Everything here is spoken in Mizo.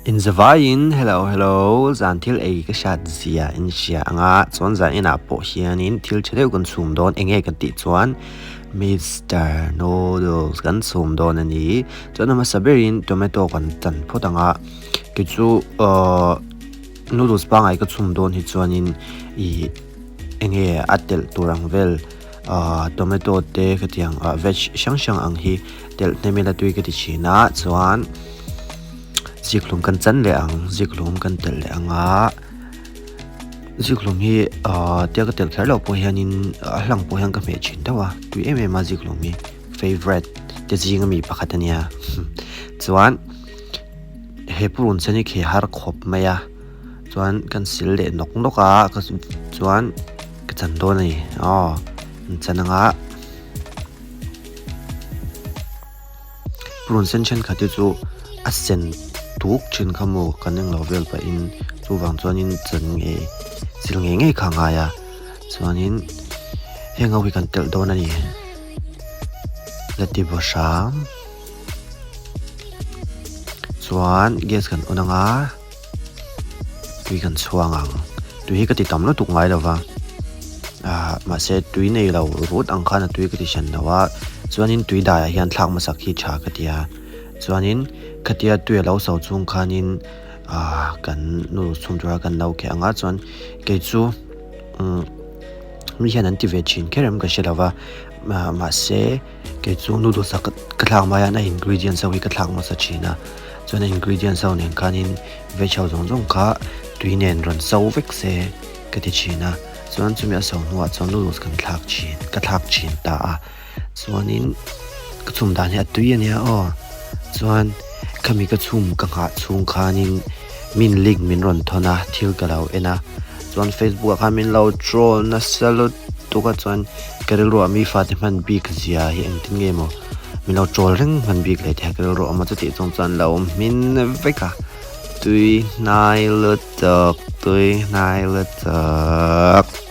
Inzavaiin hello hello zan thil ei ka hriat zia in hria anga chuan zan inah pawh hianin thil tha deuh kan chhum dawn enge kan tih chuan Mister Noodles kan chhum dawn a ni chuan a hmasa berin tomato kan chan phawt anga kei chu ahh noodles pangngai ka chhum dawn hi chuanin ih enge a telh tur ang vel ahh tomato te khatiang ah veg hrang hrang ang hi telh hnem ila tui ka ti thin a chuan. Zikhlum kan chan leh ang zikhlum kan telh leh ang a zikhlum hi ahh tia ka telh kher loh pawh hianin a hlang pawh hian ka hmeh thin deuh a tui em em a zikhlum hi favourite te zing ami pakhat a nia chuan he purun sen hi khi har khawp mai a chuan kan sil leh nawk nawk a chuan ka chan dawn a ni aw an chan ang a. Purun sen thenkhat hi chu a sen tuk thin kha maw kan englo vel pahin chuvang chuanin chan ngei sil ngei ngei kha a ngai a chuanin heng ho hi kan telh dawn a ni la ti baw hram chuan gas kan on ang a tui kan chhuang ang tui hi ka ti tam lutuk ngai lo va ah mahse tui nei lo rut ang khan a tui ka ti hran lo a chuanin tui daiah hian thlak hmasak hi tha ka ti a chuanin khatia tui a lo so chung khanin ah kan noodles chhum tura kan lo kheh ang a chuan kei chu umm mi hian an ti ve thin kher em ka hre lo va mahse. Kei chu noodles a ka thlak mai a a ingredients ho hi ka thlak hmasa thin a chuan a ingredients ho nen khanin veg ho zawng zawng kha tui nen rawn so vek se ka ti thin a chuan chumi a so hnuah chuan noodles kan thlak thin ka thlak thin ta a chuanin ka chhum dan hi a tui a nia aw chuan khami ka chhum ka nghah chhung khanin min link min rawn thawn a thil ka lo en a chuan facebook ah khan min lo troll nasa lutuk a chuan. Ka rilruah mi fate hman bik zia hi engtin nge maw min lo chawl reng hman bik leh thei a ka rilruah awm a chutih chung chuan lo hmin vek a tui hnai lutuk tui hnai lutuk.